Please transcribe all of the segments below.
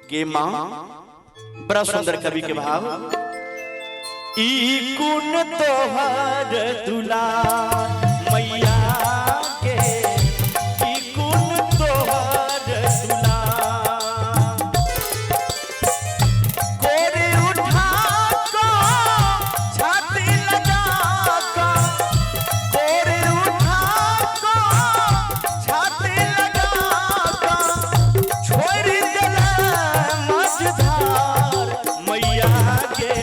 गे माँ। बड़ा सुंदर कवि के भाव। ई कुन तोहर दुलार मैया के, ई कुन तोहर दुलार। कोर उठा को छाती लगा को, कोर उठा को छाती लगा को, छोड़ देला मझधार मैया के।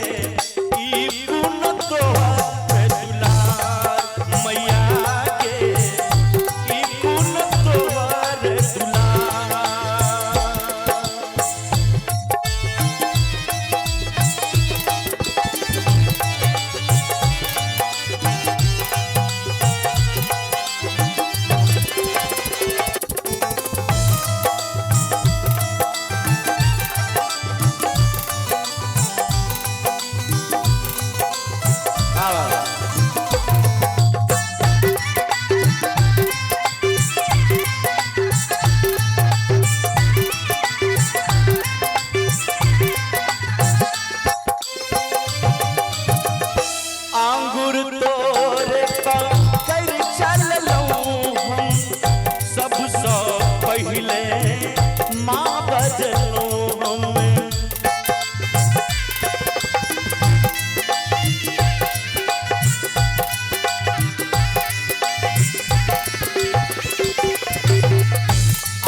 ई कुन तोहर दुलार मैया के, ई कुन तोहर दुलार। वाह, वाह, वाह। आंगुर तोरे कर चललहुँ हम, सबसँ पहिले माँ बजलहुँ हम।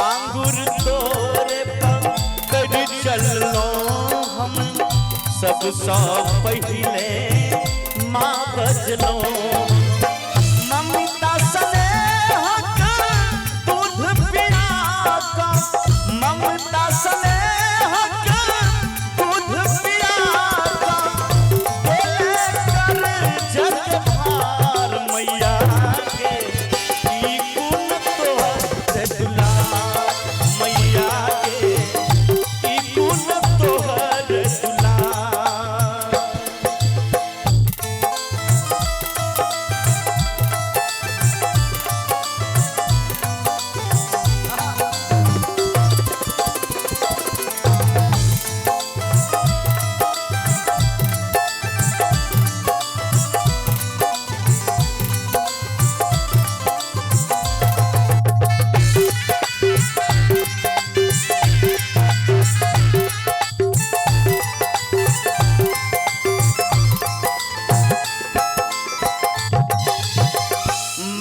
आंगुर तोरे कर चललहुँ हम, सबसँ पहिले माँ बजलहुँ। ममता स्नेहक दूध पिया कऽ, ममता स्नेहक दूध पिया कऽ, बोले कर जग भार मैया के। ई कुन तोहर दुलार मैया के, ई कुन तोहर दुलार।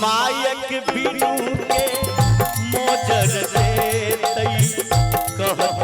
मायक बिनु के मोजर देतई, कहत